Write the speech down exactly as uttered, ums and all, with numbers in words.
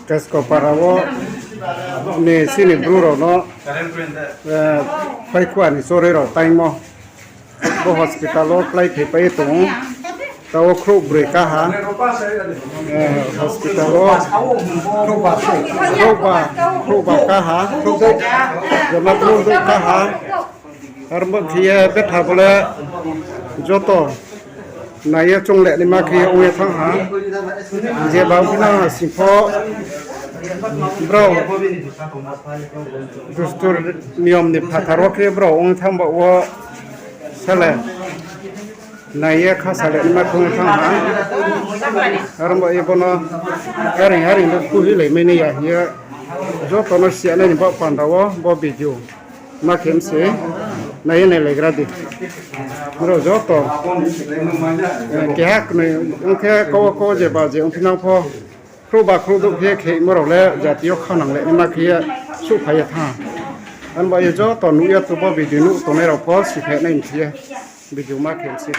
Tesko para o ni sini bru rok no, eh, pai kua ni chorwi rok taimo. Bo hospital o klai phai pai tongo. Tao khrouh brwi kaha, eh, hospital o khrouh ba, khrouh ba kaha, khrouh ba, joma khrouh kaha. Arbo phiya betha bole joto naiya chongle ni ma khe ongya thang ha. Je ba phina sipho bro dustur niyom ni phathar o khe bro ong thang ba o sale. Naiya kha sale ma thung thang ha. Arbo ibono haring haring no kuhi lai mani ya hiya. Joto no siya nani bo panda o bo video. Ma khe mse naiya nai lai gra di. Bro joto, eh, keha kwnwi wngkhe kowo kowo je ba je wngphi nang pho. Khrouh ba khrouh duk khe khe morok le jatio khanang le ma khe suk phai ya tha. Ani bai joto nukya tubo video nuk tongnai rok pho si phai nai mse video ma khe mse.